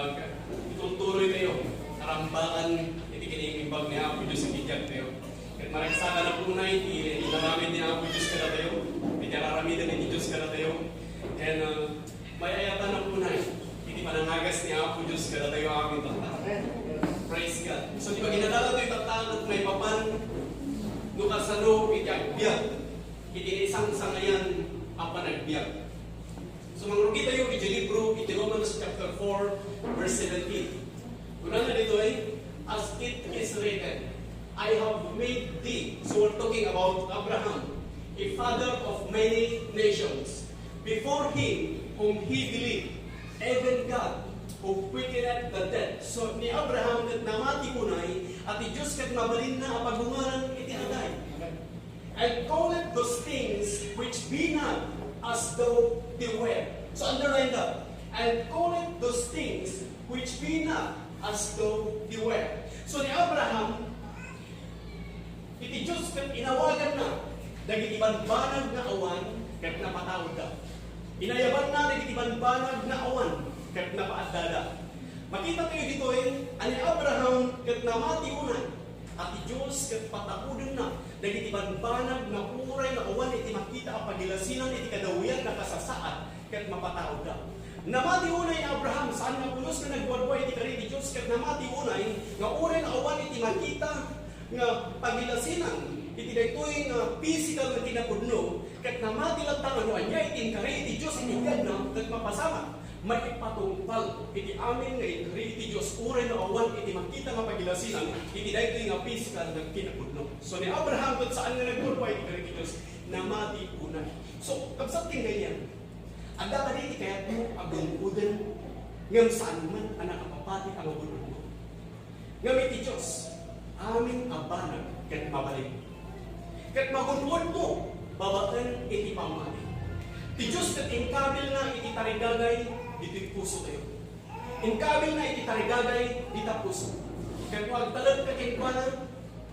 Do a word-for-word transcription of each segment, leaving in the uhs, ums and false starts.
Itultuloy tayo, karambakan iti kinaimbag ni Apo Dios iti biagtayo. Ket maragsakan a punay ti inaramid ni Apo Dios kadatayo, iti araramiden iti Dios kadatayo. Ken, uh, mayayatan a punay iti panangagas ni Apo Dios kadatayo amin tatta. Praise God. So, di ba ginadala tayo tatta, maipapan no kasano iti agbiag iti naisangsangayan a panagbiag. So, mangrugi tayo iti libro iti Romans chapter four, verse seventeen. Kunana ditoy, "As it is written, I have made thee," so we're talking about Abraham, "a father of many nations, before him whom he believed, even God, who quickeneth the dead." So, ni Abraham ket namati unay, a ti Dios ket mabalinna a pagungaran iti atay. "And calleth those things which be not as though they were." So underline that. "And calleth those things which be not as though they were." So ni Abraham, iti Dios ket inawaganna dagiti banbanag nga awan ket napataudda. Inayabanna dagiti banbanag nga awan ket napaaddada. Makita tayo ditoy a ni Abraham ket namati unay. A ti Dios ket pataudenna dagiti banbanag nga uray nga awan iti makita a pagilasinan iti kadawian a kasasaad ket mapataudda. Namati unay ni Abraham, saan nga pulos nga nagwadwa iti kari ti Dios, ket namati unay nga uray nga awan iti makita nga pagilasinan iti daytoy nga pisikal nga kinapudno, ket namati latta nga no ania iti inkari iti Dios iti biagna, ket mapasamak. Maipatungpal iti amin nga inkari iti Dios uray no awan iti makita nga pagilasinan iti daytoy nga pisikal nga kinapudno. So, ni Abraham ket saan nga nagpurba iti kari ti Dios, namati unay. So, kabsat ken gayam, adda kadi ti kayatmo a gun-oden ngem saan met a nakapapati a magun-odmo? Ngem iti Dios, amin a banag ket mabalin. Ket magun-odmo babaen iti pammati. Ti Dios ket inkabilna iti tarigagay ditoy pusotayo. Inkabilna iti tarigagay dita puso. Ket no agtalekka kenkuana,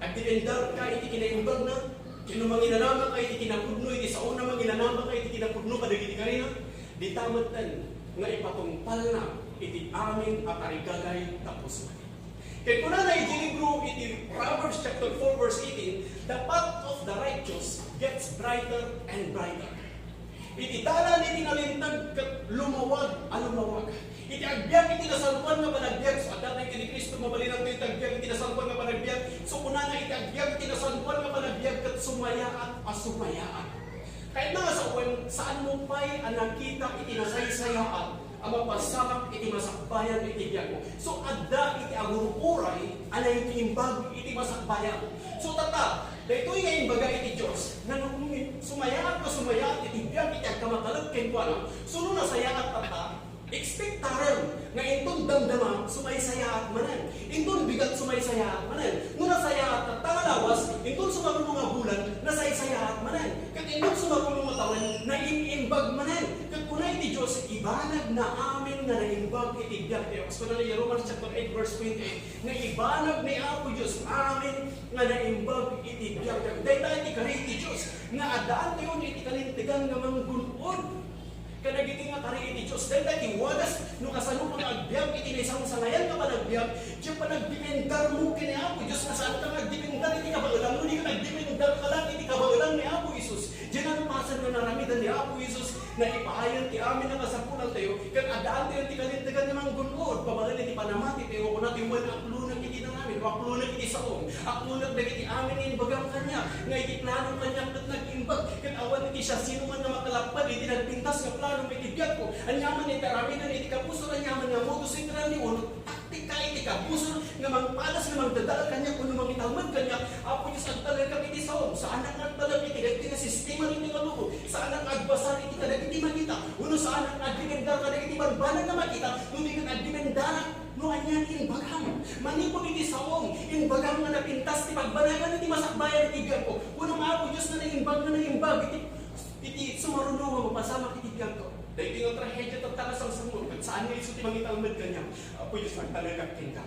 agdipendarka iti kinaimbagna, ken no manginanamaka iti kinapudno iti saona, manginanamaka iti kinapudno kadagiti karina, dita metten nga ipatungpalna iti amin a tarigagay ta puso. Ket kunana iti libro iti Proverbs chapter four verse eighteen, "The path of the righteous gets brighter and brighter." Iti dalan iti nalinteg ket lumawag a lumawag. Iti agbiag iti nasantoan nga panagbiag, so adda tayo ken ni Cristo, mabalinanto iti agbiag iti nasantoan nga panagbiag. So kunana, iti agbiag iti nasantoan nga panagbiag ket sumayaat a sumayaat. Kayatna nga sawen, saanmo pay a nakita iti nasaysayaat a mapasamak iti masakbayan iti biagmo. So, adda iti agur-uray a naimbag iti masakbayan. So, tatta, daytoy nga imbaga iti Dios, nga no sumayaat nga sumayaat iti biag iti agkamatalek kenkuana, so no nasayaat tatta, expectarem nga inton damdama, sumaysayaat manen. Inton bigat, sumaysayaat manen. No nasayaat tatta nga lawas, inton sumaruno nga bulan, nasaysayaat manen. Ket inton sumaruno nga tawen, naim-imbag manen. Ket kuna iti Dios, ibanagna amin nga naimbag iti biagtayo. Kas kunana ni Romans chapter eight verse twenty-eight, nga ibanag ni Apo Dios amin nga naimbag iti biagtayo. Dayta iti kari ti Dios nga addaantayon iti kalintegan nga manggun-od kadagiti nga kari iti Dios. Dayta iti wagas no kasano ka agbiag iti naisangsangayan nga panagbiag, diay panagdependarmo ken ni Apo Dios, nga saanka nga agdependar iti kabaelanmo, no di ka nagdependar ka laeng iti kabaelan ni Apo Jesus. Diay nalupasen nga naramidan ni Apo Jesus, naipaayan ti amin a kasapulantayo, ket addaantayo ti kalintegan nga manggun-od babaen iti panamatitayo. Kuna tayo wen, aklonek iti inaramid, aklonek iti saom, aklonek dagiti amin nga imbagam kaniak, nga iti planom kaniak ket nag-imbag, ket awan iti siasinoman nga makalapped iti nagpintas nga planom iti biagko. Aniaman iti aramiden iti kabusor, aniaman nga modus operandi wenno taktika iti kabusor nga mangpadas, nga mangdadael kaniak wenno mangitalmed kaniak, Apo Dios, agtalekak iti saom. Saanak nga agtalek iti daytoy nga sistema daytoy nga tubo. Saanak nga agbasar iti kadagiti makita, wenno saanak nga agdependar kadagiti banbanag nga makita, no di ket agdependarak no ania ti imbagam. Manipud iti saom, imbagam nga napintas ti pagbanagan iti masakbayan iti biagko. Kunam, Apo Dios, nga naimbag, nga naimbag iti, iti sumaruno nga mapasamak iti biagko. Daytoy nga trahedia tatta nga sangsangmo, ket saan nga isu ti mangitalmed kaniak. Apo Dios, agtalekak kenka.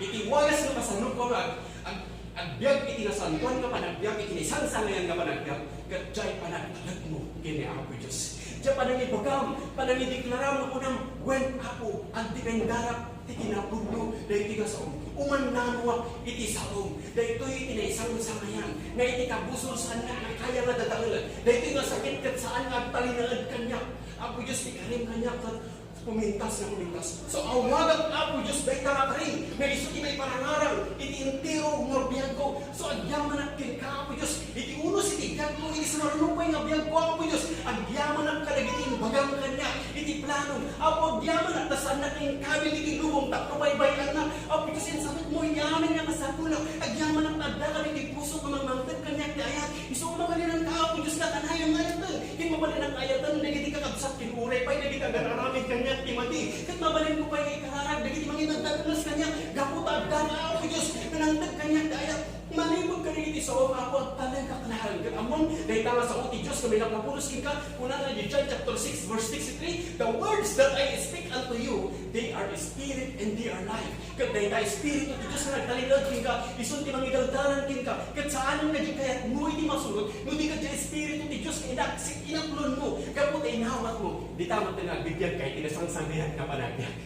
Iti wagas nga kasano ko nga ag-, ag-, agbiag iti nasantoan nga panagbiag, iti naisangsangayan nga panagbiag, ket diay panagtalekmo ken ni Apo Dios. Diay panangibaga, panangideklaram nga kunam, "Wen, Apo, agdependarak ti kinapudno daytoy nga saom. Umannanoak iti saom." Daytoy iti naisangsangayan nga iti kabusor saanna nga kaya nga dadaelan. Daytoy nga sakit ket saan nga agtalinaed kaniak. Apo Dios, ikarim kaniak ket pumintas nga pumintas. So, awagak, Apo Dios, dayta nga karim nga isu ti maiparangarang iti entero nga biagko. So, agyamanak kenka, Apo Dios, iti unos iti biagko, iti sumaruno pay nga biagko, Apo Dios. Agyamanak kadagiti imbagam kaniak iti planom. Apo, agyamanak ta saannak inkabil iti lubong tapno baybay-annak. Apo Dios, insakitmo iti amin nga kasapulan. Agyamanak ta adda kadagiti puso nga mangmangted kaniak ti ayat. Isu nga mabalinanka, Apo Dios, nga kanayon nga ayaten. Ket mabalinanka ayaten dagiti kakabsat ken uray pay dagiti agar-aramid kaniak ti madi. Ket mabalinko pay nga ikararag dagiti mangidaddagnas kaniak. Gapu ta adda, Apo Dios, nga nangted kaniak ti ayat. Manipud kadagiti saom, Apo, agtalekak laeng. Ket ammom, dayta nga sao ti Dios nga mainak nga pulos kenka, kunana iti John chapter six, verse sixty-three, "The words that I speak unto you, they are spirit and they are life." Ket dayta Espiritu ti Dios nga nagtalinaed kenka, isun ti mangidaldalan kenka, ket saanen nga di kayatmo iti masurot, no di ket diay Espiritu ti Dios nga inaksi-, inaklonmo, gapu ta inawatmo. Dita met nga agbibiagka iti nasangsangayat nga panagbiag.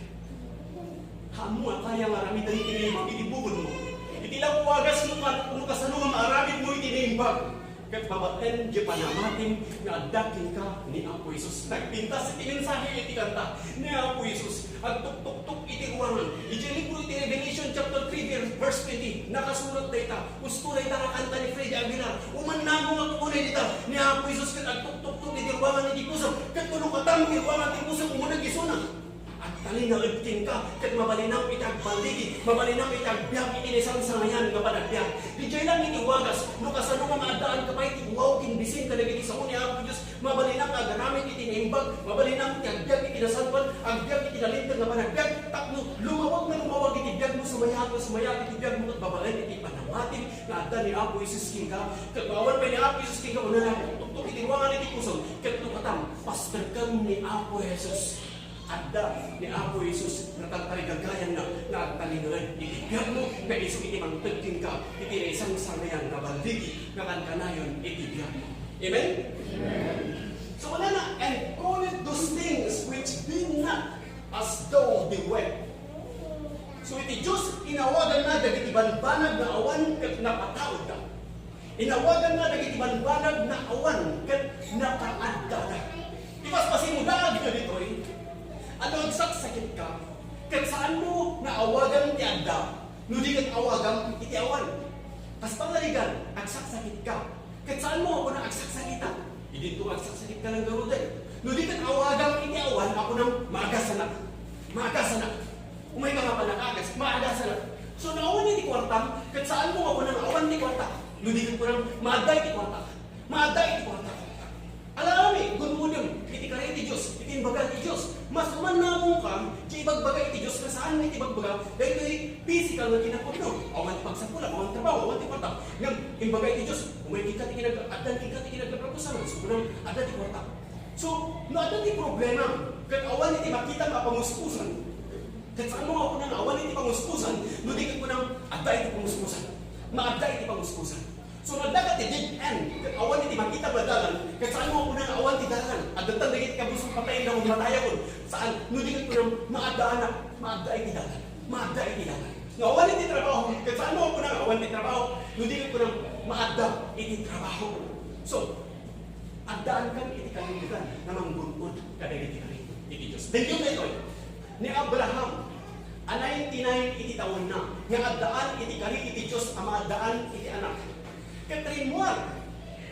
Haanmo a kaya nga aramiden ti naimbag iti bukodmo. Iti la a wagas no ka-, no kasano nga maaramidmo iti naimbag. Ket babaen diay panamatim nga adda kenka ni Apo Jesus. Nagpintas iti mensahe iti kanta ni Apo Jesus. Agtuktuktok iti ruangan. Iti libro iti Revelation chapter three, ver-, verse twenty, nakasurat dayta. Usto dayta nga kanta ni Freddy Aguilar. Umannanongak, kunana dita ni Apo Jesus, ket agtuktuktok iti ruangan iti pusom. Ket tulokatan ti ruangan ti pusom, umuna isuna. Agtalinaed kenka, ket mabalinam iti agballigi, mabalinam iti agbiag iti naisangsangayan nga panagbiag. Diay lang iti wagas, no kasano nga maaddaanka pay iti uwaw ken bisin kadagiti sao ni Apo Dios, mabalinam nga agaramid iti naimbag, mabalinam iti agbiag iti nasantoan, agbiag iti nalinteg nga panagbiag, tapno lumawag nga lumawag iti biagmo, sumayaat nga sumayaat iti biagmo, ket babaen iti panamatim nga adda ni Apo Jesus kenka. Ket no awan pay ni Apo Jesus kenka, kunana, tuktok iti ruangan iti pusom, ket tukatam, pasterkem ni Apo Jesus. Adda ni Apo Jesus nga tartarigagayanna nga agtalinaed iti biagmo, nga isu iti mangted kenka iti naisangsangayan nga balligi nga kankanayon iti biagmo. Amen? Amen. So, kunana, "And calleth those things which be not as though they were." So, iti Dios, inawaganna dagiti banbanag nga awan ket napataudda. Inawaganna dagiti banbanag nga awan ket napaaddada. Ipaspasimoda dagitoy, no agsaksakitka, ket saanmo nga awagan ti adda, no di ket awagam iti awan. Kas pangarigan, agsaksakitka, ket saanmo nga kuna agsaksakitak. Idinto nga agsaksakitka lang garuden. No di ket awagam iti awan, a kunam, maagasanak. Maagasanak. Umayka nga panakagas, maagasanak. So, no awan iti kuartam, ket saanmo nga kunam awan ti kuarta. No di ket kunam, maadda iti kuarta. Maadda iti kuarta. Alangan, gun-odem iti kari ti Dios, iti imbaga ti Dios. Mas umannanongka ti ibagbaga iti Dios nga saan iti ibagbaga daytoy physical nga kinapudno. Awan ti pagsapulak, awan trabaho, awan ti kuarta. Ngem imbaga iti Dios, umay kenka ti kinag-, addan kenka ti kinaglablabus a man, so kunam, adda ti kuarta. So, no adda ti problema, ket awan iti makitam a pamuspusan, ket saanmo nga kunam awan iti pamuspusan, no di ket kunam, adda iti pamuspusan. Maadda iti pamuspusan. So, no adda ket ti dead end, ket awan iti makitam a dalan, ket saanmo nga kunam awan ti dalan. Adda dagiti kabus-, patay na, matayakon. Saan? No di ket kunam, maaddaanak, maadda iti dalan. Maadda iti dalan. No awan iti trabaho, ket saanmo nga kunam awan ti trabaho, no di ket kunam, maadda iti trabaho. So, addaankan iti kalintegan nga manggun-od kadagiti kari iti Dios. Denggem daytoy, ni Abraham a ninety-nine iti tawenna nga addaan iti kari iti Dios a maaddaan iti anak. Ket rimmuar,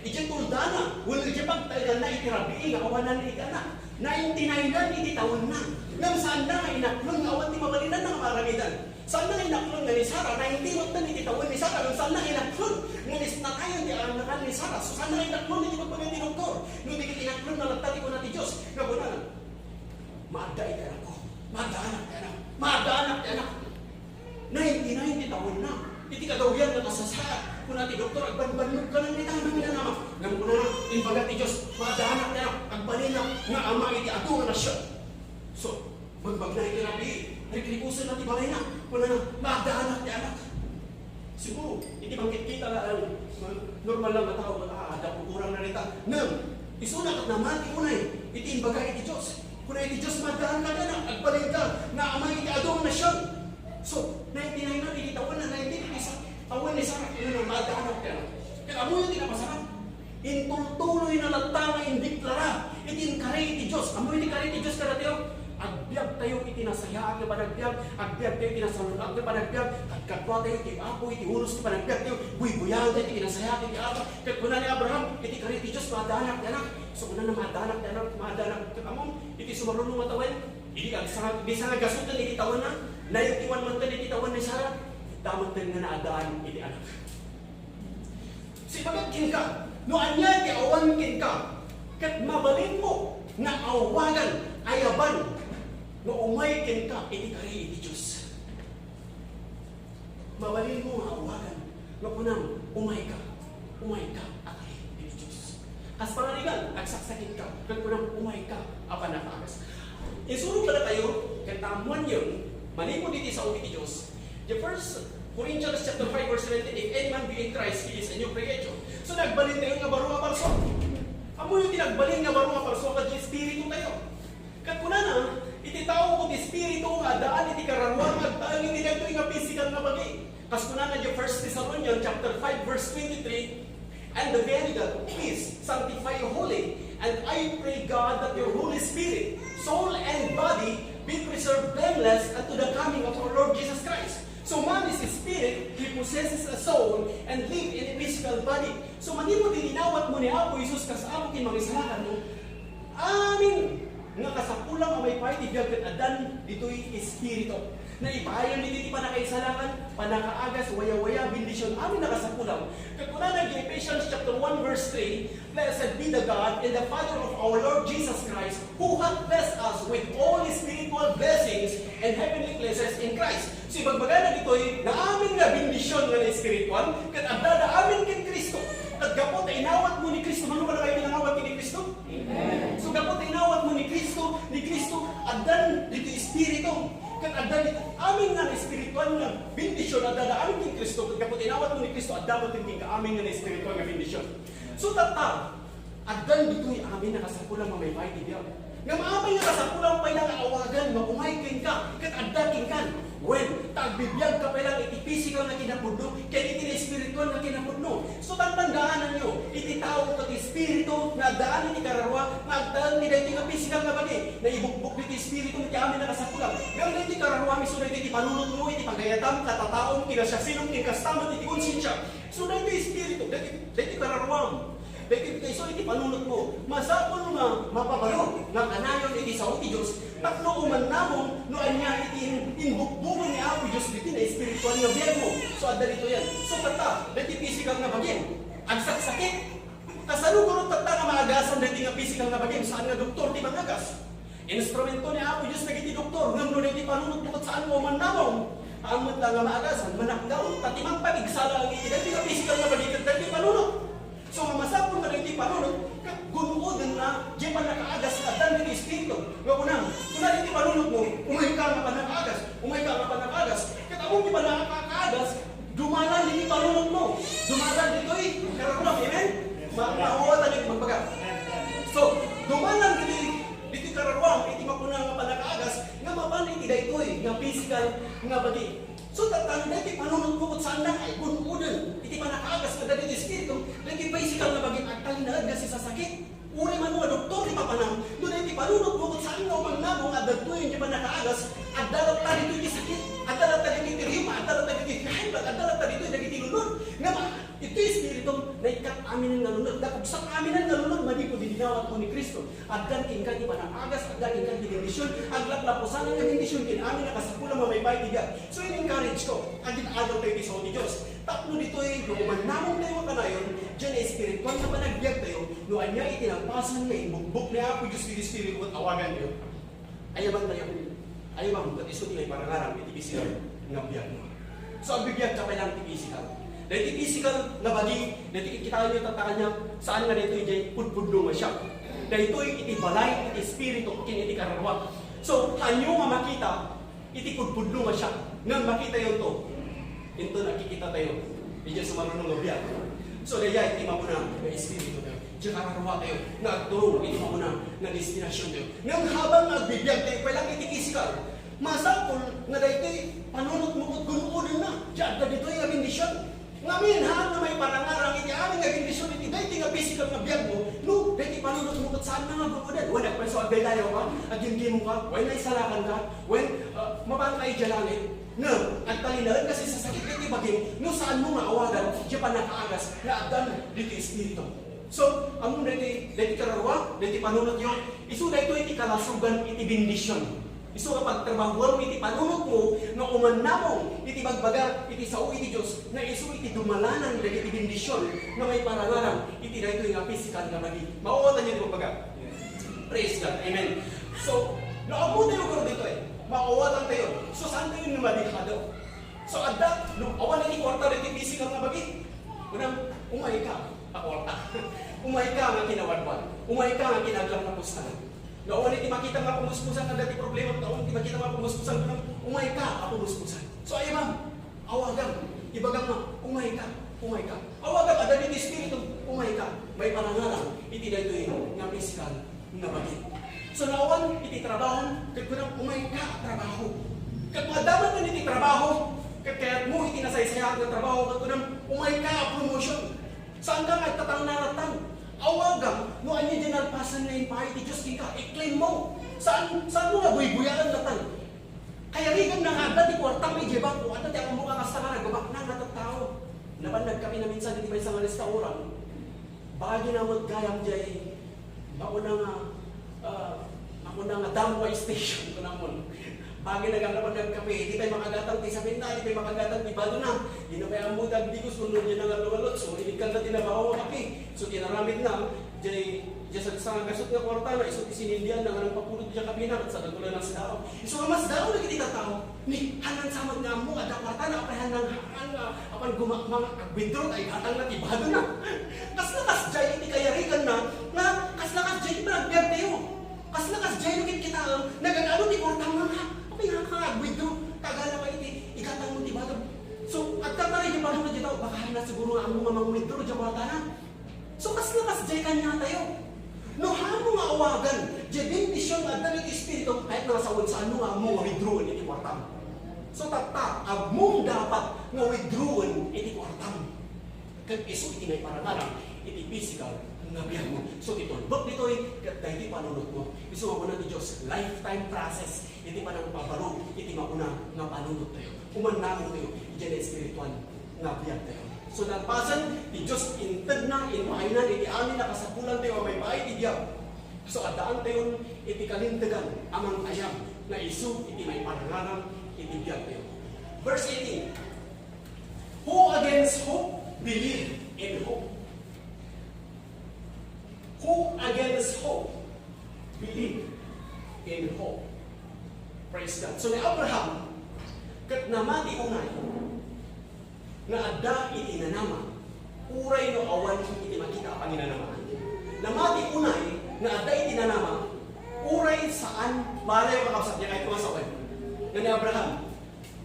idiay toldana wenno idiay pagtaenganna iti rabii nga awanan iti anak. Ninety-nine-an iti tawenna. Ngem saanna nga inaklon nga awan ti mabalinanna nga maaramidan. Saanna nga inaklon nga ni Sara, ninety-one iti tawen ni Sara, ngem saanna nga inaklon nga ni-, natayon ti anak ni Sara. So, saanna nga inaklon iti pagbaga ti doktor. No di ket inaklon nga latta ti kuna ti Dios, nga kunana, "Maadda iti anakko. Maadda anak ti anak. Maadda anak ti anak." Ninety-nine ti tawenna. Iti kagawian nga kasasaad, kuna ti doktor, "Agbanbannogka lang ni Tama, ni Tama." Ngem kunana, imbaga ti Dios, "Maadda anak ti anak. Agbalina nga ama iti adu nga nasion." So, Magbagna iti rabii, rikrikusenna ti balayna. Kunana, "Maadda anak ti anak." Siguro, iti pangkitkita laeng, normal lang nga tao, "Ah, adda kurang na dita." Ngem, isuna ket namati unay, Iti imbaga iti Dios. Kuna iti Dios, "Maaddaanka ti anak, agbalinka nga ama iti adu a nasion." So, ninety-nine iti tawenna, ninety iti sa-, tawen ni Sara, kinuna, "Maaddaanka ti anak." Ket ammoyo ti napasamak. Intultuloyna latta nga indeklara iti inkari iti Dios. Ammoyo ti inkari iti Dios kadatayo? Agbiagtayo iti nasayaat nga panagbiag, agbiagtayo iti nasaruno nga panagbiag, kadkaduatayo iti Apo, iti unos ti panagbiagtayo, buybuyaentayo iti kinasayaat iti Apo. Ket kuna ni Abraham, iti inkari iti Dios, "Maaddaanka ti anak." So, kunana, "Maaddaanka ti anak, maaddaanka." Ket ammom, iti sumaruno nga tawen, idi agsa-, bisan nga gasuten iti tawenna, nayutiwan manten iti tawen ni Sara, ita manten nga naaddaan iti anak. Sibagat kenka, no ania ti awan kenka, ket mabalinmo nga awagan, ayaban, nga umay kenka iti kari iti Dios. Mabalinmo nga awagan, nga kunam, "Umayka, umayka a kari iti Dios." Kas pangarigan, agsaksakitka, ket kunam, "Umayka a panakaagas." Isurok kadakayo, ket ammoanyo, manipud iti sao iti Dios, the First Corinthians chapter five, verse seventeen, "If any man be in Christ, he is a new creature." So, nagbalintayo nga baro nga parsua. Ammoyo ti nagbalin nga baro nga parsua, ket espirituyo. Ket kunana, iti tao ket espiritu nga addaan iti kararua nga agtaeng iti daytoy nga pisikal nga bagi. Kas kunana iti First Thessalonians chapter five, verse twenty-three, "And the very God of peace sanctify you wholly, and I pray God that your Holy Spirit, soul, and body be preserved blameless unto the coming of our Lord Jesus Christ." So man is a spirit, he possesses a soul, and live in a physical body. So manipud dinawatmo ni Apo Jesus kas Apo ken Mangisalakanmo, amin nga kasapulam a maipaay ti biag ket addan ditoy espiritu. Naipaayan ditoy ti pannakaisalakan, pannakaagas, wayawaya, bendision, amin nga kasapulam. Ket kunana iti Ephesians chapter one verse three, "Blessed be the God and the Father of our Lord Jesus Christ, who hath blessed us with all spiritual blessings and heavenly places in Christ." So, ibagbagana ditoy nga amin nga bendision nga naespirituan, ket addada amin ken Cristo. Ket gapu ta inawatmo ni Cristo, mano ba kayo inawat ni Cristo? Amen. So, gapu ta inawatmo ni Cristo, ni Cristo, addan ditoy espiritu. Ket addan ditoy amin nga naespirituan nga bendision, addada amin ken Cristo. Ket gapu ta inawatmo ni Cristo, adda met kenka amin nga naespirituan nga bendision. So, tatta, addan ditoy amin nga kasapulam a maipaay ti biag. Ngem amin nga kasapulam pay nga awagan nga umay kenka, ket adda kenka. Wen, ta agbibiagka pay lang iti pisikal nga kinapudno, ken iti espiritual nga kinapudno. So, tantandaananyo, iti tao ket espiritu nga addaan iti kararua nga agtaeng ti daytoy nga pisikal nga bagi. Naibukbok ditoy espiritu iti amin nga kasapulam. Ngem daytoy kararua, isu daytoy ti panunotmo iti pagayatam, katataom, kinasiasinom, ken kasta met iti konsensia. So, daytoy espiritu, daytoy, daytoy kararuam. Daytoy, daytoy, so, iti panunotmo, masapul nga mapabaro nga kanayon iti sao ti Dios, tapno umannamon no ania iti in-, inbukbuken ni Apo Dios ditoy nga espiritual nga biagmo. So, adda ditoyen. So, kasta, daytoy pisikal nga bagim, agsaksakit. Kasano garud tatta nga maagasan daytoy nga pisikal nga bagim? Saan nga doktor ti mangagas? Instrumento ni Apo Dios dagiti doktor, ngem no daytoy panunotmo ket saan nga umannamon, saan met la nga maagasan, manakdaw, ta ti mangpapigsala iti daytoy nga pisikal nga bagi ket daytoy panunot. So, nga masapul nga daytoy panunot, ket gun-odenna diay pannakaagas nga addan ditoy espiritu. Nga kunam, kuna daytoy panunotmo, "Umayka nga pannakaagas, umayka nga pannakaagas." Ket ammom ti pannakaagas, dumalan ditoy panunotmo. Dumalan ditoy kararuam. Amen? Ma-, maawatan iti magbaga. So, dumalan ditoy, ditoy kararuam, iti makuna nga pannakaagas, nga mapan iti daytoy nga pisikal nga bagi. So, tatta, daytoy panunotmo ket saanna nga gun-oden iti pannakaagas nga adda ditoy espiritu, daytoy pisikal nga bagi, agtalinaed nga sisasakit. Uray man nga doktor ti papanam, no daytoy panunotmo ket saan nga umannamon nga adda ditoy ti pannakaagas, adda latta ditoy ti sakit, adda latta ditoy ti rheuma, adda latta ditoy ti high blood, adda latta ditoy dagiti lunod. Nga ma-, iti espiritu, naikkat aminen nga lunod. Nakabsat aminen nga lunod, manipud dinawatmo ni Cristo. Addan kenka ti pannakaagas, addan kenka ti bendision, aglaplapusanan nga bendision, ken amin a kasapulam a maipaay ti biag. So, in-encourage ko, agin-adaltayo ti sao ti Dios. Tapno ditoy, no umannamon tayo nga kanayon, diay espiritual nga panagbiag tayo, no ania iti nalpasan nga imbukbok ni Apo Dios iti espiritu ket awagan tayo. Ayaban tayo. Ayaban, ket isu ti maiparangarang iti pisikal nga biagmo. So, agbibiag ka pa lang ti pisikal. Daytoy pisikal nga bagi, daytoy kitaenyo, tatta, ania, saan nga daytoy diay pudpudno nga siak. Daytoy iti balay, iti espiritu, ken iti kararua. So, ania nga makita, iti pudpudno nga siak, ngem makitayonto, inton agkikita tayo idiay sumaruno nga biag. So, daydiay ti makuna nga espiritu tayo. Diay kararua tayo nga agturong iti mauna nga destinasyon tayo. Ngem habang nga agbibiag tayo pa lang iti pisikal, masapul nga daytoy panunot mo ket gun-odenna diay adda ditoy nga bendisyon. Ngamin, haan nga maiparangarang iti amin nga bendisyon iti daytoy nga pisikal nga biag mo, no, daytoy panunot mo ket saan nga gun-oden. Wen, agpayso, agdaydayaw ka, aggimgimo ka, wen, naisalakan ka, wen, ah, mapan ka idiay langit. Ngem, agtalinaed nga sisasakit iti bagim, no saan mo nga awagan, diay pannakaagas nga addan ditoy espiritu. So, ammom daytoy, daytoy kararua, daytoy panunotyo, isu daytoy iti kalasogan iti bendisyon. Isu nga pagtrabahuam iti panunotmo nga umannamong iti bagbaga iti sao iti Dios nga isu iti dumalanan dagiti bendisyon nga maiparangarang iti daytoy nga pisikal nga bagi. Maawatan niyo ti bagbaga? Praise God. Amen. So, no ammo tayo guro ditoy, maawatan tayo. So, saan tayo nga madihado? So, adda, no, awan iti kuarta dagiti pisikal nga bagi. Kunam, umay ka, a kuarta. Umay ka nga kinawadwad. Umay ka nga kinaglam nga pustanan. No, awan iti makita nga pumuspusan nga dati problema, no, awan iti makita nga pumuspusan, kunam, umay ka, a pumuspusan. So, ay, ma'am, awagam, ibagam nga, umay ka, umay ka. Awagam, adda ditoy espiritu, umay ka. Maiparangarang iti daytoy nga pisikal nga bagi. So, no awan iti trabaho, ket kunam, umay ka a trabaho. Ket no adda man iti trabaho, ket kayatmo iti nasaysayaat nga trabaho, ket kunam, umay ka a promotion. Saan ka nga agtatangnaratang? Awagam, no ania diay nalpasan nga impaay ti Dios kenka, i-claim mo. Saan, saan mo nga buybuyaan latta? Kayariganna nga adda ti kuartam idiay bangko, adda ti ammo nga kasta nga nagbaknang nga tattao. Napan nagkape na minsan iti maysa nga restaurant. Bagina met gayam diay mauna nga, ah, mauna nga damway station, kunamon. Bagina gayam napan nagkape, di pay makagatang ti sapitna, di pay makagatang ti balona. Dina pay ammo dagdigos, kuno diay nangallualot. So, inikkanna ti nababaw a kape. So, tinaramidna, diay, diay sa, sa gasut nga kuartana, isu ti sinindianna nga nangpapulot diay kapena, ket sa dagula nasdaaw. Isu nga masdaaw dagiti tattao. Ni, hanan sa met nga ammo, adda kuartana, apay hanan, hanan, ah, apan guma-, mga ag-withdraw, ta igatangna ti balona. Kasla kasdiay iti kayariganna, nga kasla kasdiay iti panagbiag tayo. Kasla kasdiay no kitkitaem, nagad-adu ti kuartam nga, apay nga ka ag-withdraw, ta agala ka iti igatangmo ti balon. So, agtartaray ti panunot ti tao, baka hanan siguro nga ammo nga mang-withdraw diay kuartana. So, kasla kasdiay kaniatayo. No, haanmo nga awagan diay bendision nga adda ditoy Espiritu, kayatna nga sawen, saanmo nga ammo nga withdrawon iti kuartam. So, tatta, ammom dapat nga withdrawon iti kuartam. Ket isu iti maiparangarang iti pisikal nga biagmo. So, ti tulbek ditoy, ket daytoy panunotmo. Isu nga kuna ti Dios, lifetime process iti panangpabaro iti mauna nga panunot tayo. Umannamong tayo idiay espirituan nga biag tayo. So, nalpasen ti Dios, intedna, impaayna iti amin a kasapulan tayo a maipaay iti biag. So, addaan tayon iti kalintegan a mangayab nga isu iti maiparangarang iti biag tayo. Verse eighteen, "Who against hope believe in hope? Who against hope believe in hope?" Praise God. So, ni Abraham, ket namati unay nga adda iti nanama, uray no awan iti makita a panginanama. Namati unay nga adda iti nanama, uray saan, marayo, kakabsat, diay kayatko nga sawen. Nga ni Abraham,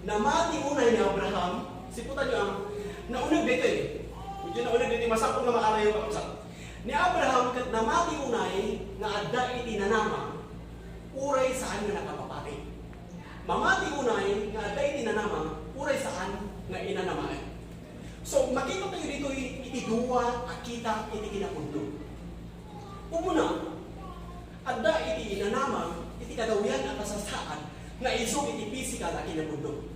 namati unay ni Abraham, siputan niyo, ah, nauneg daytoy. Medyo nauneg daytoy, masapul nga maarayo, kakabsat. Ni Abraham ket namati unay nga adda iti nanama, uray saan nga nakapapati. Mamati unay nga adda iti nanama, uray saan nga inanamaen. So, makita tayo ditoy iti dua a kita iti kinapudno. Umuna, adda iti inanama iti kadawian a kasasaad nga isu iti pisikal a kinapudno.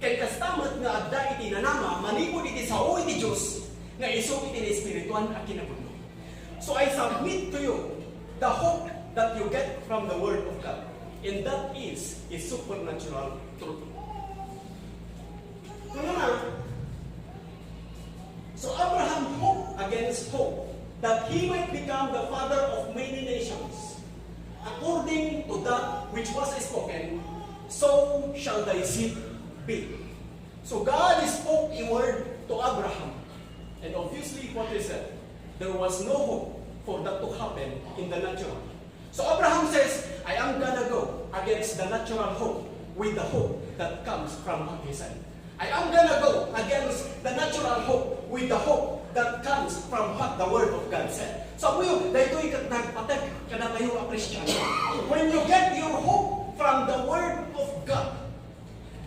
Ken kasta met nga adda iti inanama manipud iti sao iti Dios nga isu iti naespirituan a kinapudno. So I submit to you the hope that you get from the Word of God, and that is a supernatural truth. Kunana, "So Abraham hoped against hope, that he might become the father of many nations, according to that which was spoken, so shall thy seed be." So God spoke a word to Abraham, and obviously what he said, there was no hope for that to happen in the natural. So Abraham says, "I am gonna go against the natural hope with the hope that comes from what he said. I am gonna go against the natural hope with the hope that comes from what the Word of God said. So, ammoyo, daytoy ket nagpateg kadatayo a Kristiano. When you get your hope from the Word of God,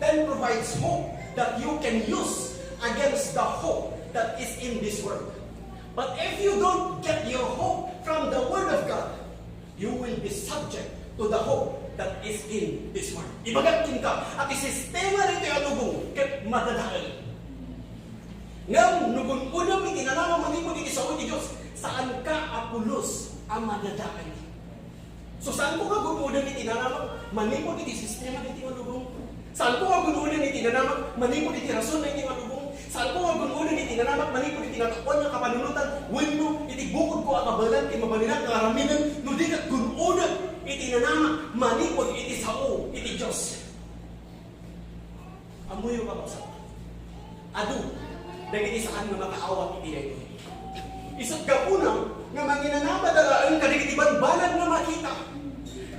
then provides hope that you can use against the hope that is in this world. But if you don't get your hope from the Word of God, you will be subject to the hope that is in this world. Ibagak kenka, a ti sistema daytoy a lubong ket madadael. Ngem no gun-odem iti nanamam manipud iti sao ti Dios, saanka a pulos a madadael. So, saanko nga gun-odem iti nanamam manipud iti sistema daytoy a lubong? Saanko nga gun-odem iti nanamam manipud iti rason daytoy a lubong? Saanko nga gun-odem iti nanamam manipud iti nataoan nga kapanunotan wenno iti bukodko a kabaelan ti mabalinak nga aramiden, no di ket gun-odem iti nanamam manipud iti sao iti Dios? Ammoyo, kakabsat, adu dagiti saan nga makaawat iti daytoy. Isut' gapuna nga manginanamada laeng kadagiti banbanag nga makita.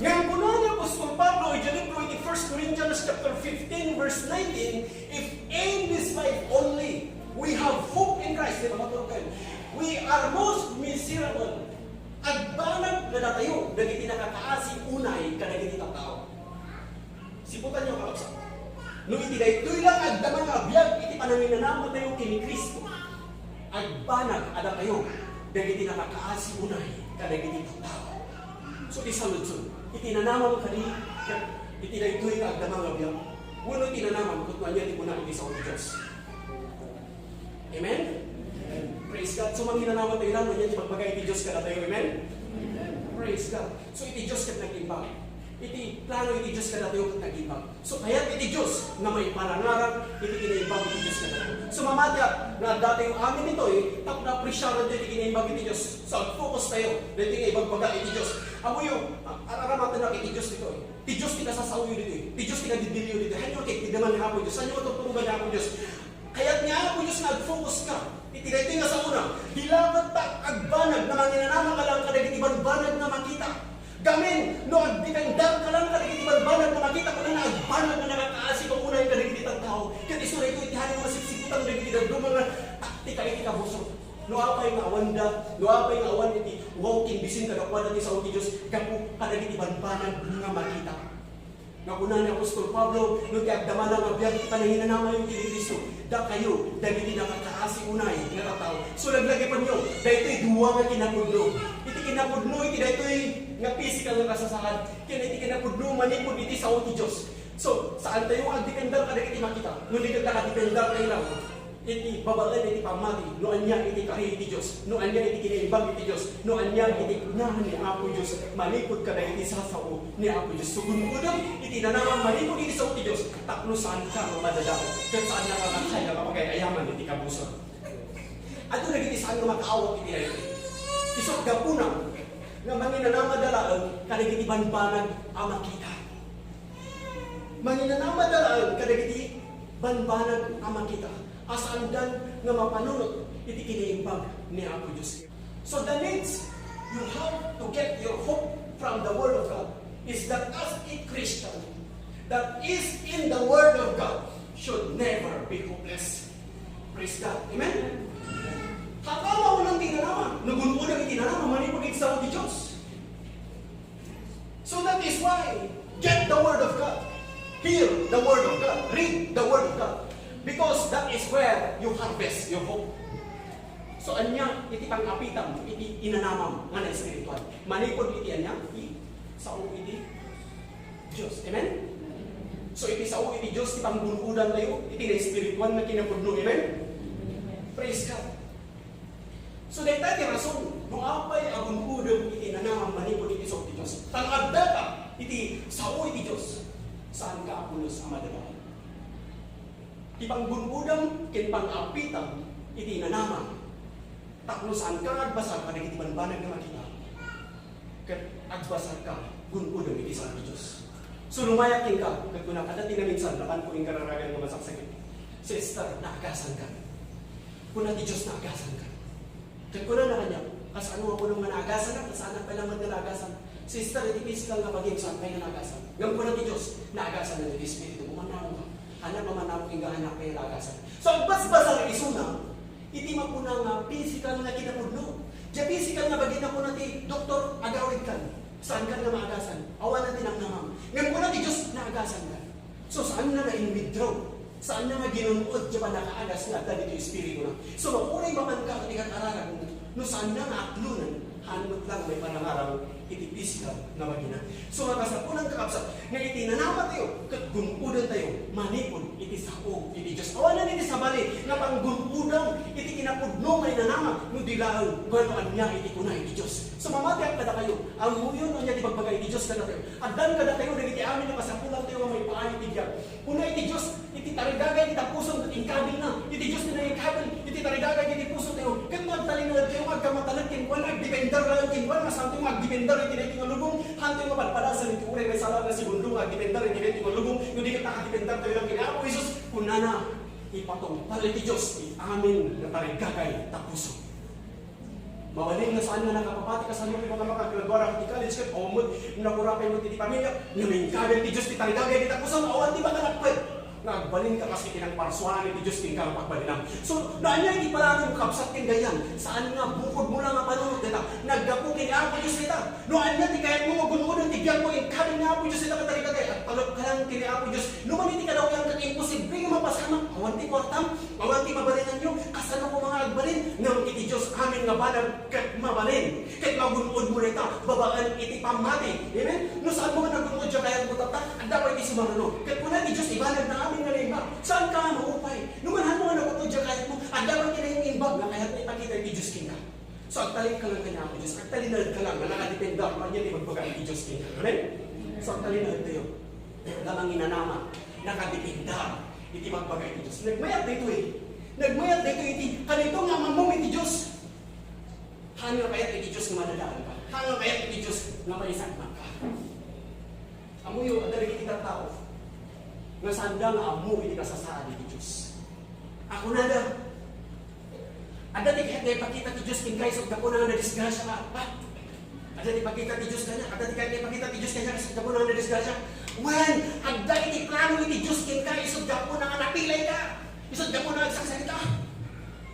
Ngem kuna ni Apostol Pablo idiay libro iti First Corinthians chapter fifteen, verse nineteen, "If in this life only we have hope in Christ," di ba, maturog kayo? "We are most miserable." Agbanag kadatayo dagiti nakakaasi unay kadagiti tattao. Siputanyo, kakabsat. No iti daytoy la nga agdama nga biag iti pananginanamatayo ken ni Cristo, agbanag a datayo dagiti nakakaasi unay kadagiti tattao. So, ti saludsod, iti nanamam kadi ket iti daytoy nga agdama nga biag, wenno iti nanamam ket no ania ti kuna iti sao ti Dios? Amen? Praise God. So, manginanamatayo la no ania ti ibagbaga iti Dios kadatayo. Amen? Praise God. So, iti Dios ket nag-imbag. Iti plano iti Dios kadatayo ket nag-imbag. So, kayat iti Dios nga maiparangarang iti kinaimbag iti Dios kadatayo. So, mamatiak nga addatayo amin ditoy tapno apresiarantayo iti kinaimbag iti Dios. So, ag-focus tayo ditoy nga ibagbaga iti Dios. Ammoyo, a-, ar-aramatennak iti Dios ditoy. Ti Dios ti kasasaoyo ditoy. Ti Dios ti kadidilyo ditoy. Hanyo nga kikkideman ni Apo Dios. Hanyo nga tuturugan ni Apo Dios. Kayat ni Apo Dios nga ag-focus ka iti daytoy nga saona. Di la ket ta agbanag nga manginanamaka laeng kadagiti banbanag nga makita. Gamin, no agdependar ka laeng kadagiti banbanag nga makita, kunana, agbanag nga nakakaasi ka unay kadagiti tattao. Ket isu daytoy iti haanyo nga masipsiputan dagiti dadduma nga taktika iti kabusor. No apay nga awanda, no apay nga awan iti walking vision kadakuada ti sao ti Dios gapu kadagiti banbanag nga makita. Nga kuna ni Apostol Pablo, no ti agdama la nga biag ti pananginanamayo ken ni Cristo, dakayo dagiti nakakaasi unay nga tattao. So, laglagipenyo, daytoy dua nga kinapudno. Iti kinapudno iti daytoy nga pisikal nga kasasaad, ken iti kinapudno manipud iti sao ti Dios. So, saantayo nga agdependar kadagiti makita. No di ket nakadependar tayo lang iti babaen iti pammati, no ania iti kari iti Dios, no ania iti kinaimbag iti Dios, no ania iti kunaan ni Apo Dios manipud kadagiti sasao ni Apo Dios. So, gun-odem iti nanamam manipud iti sao ti Dios, tapno saanka nga madadael, ket saanka nga kaya nga pagay-ayaman iti kabusor. Adu dagiti saan nga makaawat iti daytoy. Isu gapuna nga manginanamada laeng kadagiti banbanag a makita. Manginanamada laeng kadagiti banbanag a makita, a saandan nga mapanunot iti kinaimbag ni Apo Dios. So the needs you have to get your hope from the Word of God is that as a Christian that is in the Word of God should never be hopeless. Praise God. Amen? Kakala ko lang tinanama. Nagungunan iti nanama, manipud iti sao ti Dios. So that is why, get the Word of God. Hear the Word of God. Read the Word of God. Because that is where you harvest your hope. So, ania iti pang-apitam iti inanamam nga naespiritual? Manipud iti ania? Iti sao iti Dios. Amen? So, iti sao iti Dios ti panggun-odantayo iti naespiritual nga kinapudno. Amen? Praise God. So, dayta ti rason no apay a gun-odem iti nanamam manipud iti sao ti Dios. Ta no addaka iti sao iti Dios, saanka a pulos a madadael. Ti panggun-odem ken pang-apitam iti nanamam, tapno saanka nga agbasar kadagiti banbanag nga makita. Ket agbasarka, gun-odem iti sao ti Dios. So, lumayak kenka, ket kunak, adda ti naminsan, napanko inkararagan nga masaksakit. Sister, naagasanka. Kuna ti Dios, naagasanka. Ket kunana kaniak, kasano nga kunam nga naagasanak, kasano pay laeng met nga naagasan? Sister, iti pisikal nga bagim, saan pay nga naagasan? Ngem kuna ti Dios, naagasan iti Espiritu, umanaw nga. Anak, umanaw, inga anak pay naagasan. So, agbasbasar isuna, Iti mapuna nga physical nga kinapudno. Diay physical nga bagina, kuna ti doktor, agawidkan. Saankan nga maagasan. Awanan ti namnamam. Ngem kuna ti Dios, naagasanka. So, saanna nga in-withdraw? Saanna nga ginun-od diay pannakaagas nga adda ditoy espirituna? So, no uray mapanka iti kararag, no saanna nga aklonan, haan met lang maiparangarang iti physical nga bagina. So, nga kasapulan, kakabsat, nga iti nanamatayo ket gun-odantayo manipud iti sao iti Dios. Awanan iti sabali nga panggun-odan iti kinapudno nga inanama no di laeng no ania iti kuna iti Dios. So, mamatiak kadakayo, ammoyo no ania ti ibagbaga iti Dios kadatayo. Addan kadatayo dagiti amin a kasapulantayo nga maipaay iti biag. Kuna iti Dios, iti tarigagay iti tapuson ket inkabilna. Iti Dios ti nangikabil iti tarigagay iti pusotayo. Ket no agtalinaedtayo nga agkamatalek kenkuana, agdepender laeng kenkuana, saantayo nga agdepender iti daytoy nga lubong. Haantayo nga padpadasen iti uray maysa laeng a segundo nga agdepender iti daytoy nga lubong. No di ket nakadependertayo lang ken Apo Jesus, kunana, ipatungpal iti Dios ti amin nga tarigagay tapuson. Mabalin nga saan nga nakapapati kasano ti mga makagradua iti college ket awan met, nakurapayo met iti pamilya, ngem inkabil ti Dios ti tarigagay iti tapuson, awan ti makalapped. Nga agbalinka kas iti nangparsuanan iti Dios kenka nga pagbalinam. So, no ania iti planam, kabsat, ken gayam, saan nga bukodmo lang nga panunot dayta. Naggapu ken Apo Dios dayta. No ania ti kayatmo nga gun-oden ti biagmo, inkabil ni Apo Dios dayta nga tarigagay. Agtalekka lang ken Apo Dios. No man iti kadawyan ket imposible nga mapasamak, awan ti kuartam, awan ti mabalinanyo, kasano koma nga agbalin? Ngem iti Dios amin nga banag ket mabalin, ket magun-odmo dayta babaen iti pammati. Amen? No saanmo nga nagun-od diay kayatmo tatta, adda pay ti sumarno. Ket kuna ti Dios, ibanagna amin nga naimbag. Saanka nga maupay. No man haanmo nga nagun-od diay kayatmo, adda pay ti naimbag nga kayatna ipakita iti Dios kenka. So, agtalekka lang ken Apo Dios, agtalinaedka lang nga nakadepender no ania ti ibagbaga iti Dios kenka. Amen? So, agtalinaedtayo nga manginanama, nakadepender iti ibagbaga iti Dios. Nagmayat daytoy. Nagmayat daytoy iti, kadaytoy nga ammo iti Dios. Haan nga kayat iti Dios nga madadaelka. Haan nga kayat iti Dios nga maisagmakka. Ammoyo, adda dagiti tattao nga saanda nga ammo iti kasasaad iti Dios. A kunada, adda ti kayat nga ipakita ti Dios kenka isut' gapuna nga nadisgrasiaka. Pat? Adda ti ipakita ti Dios kaniak. Adda ti kayat nga ipakita ti Dios kaniak isut' gapuna nga nadisgrasiak. Wen, adda iti plano iti Dios kenka isut' gapuna nga napilayka. Isut' gapuna nga agsaksakita.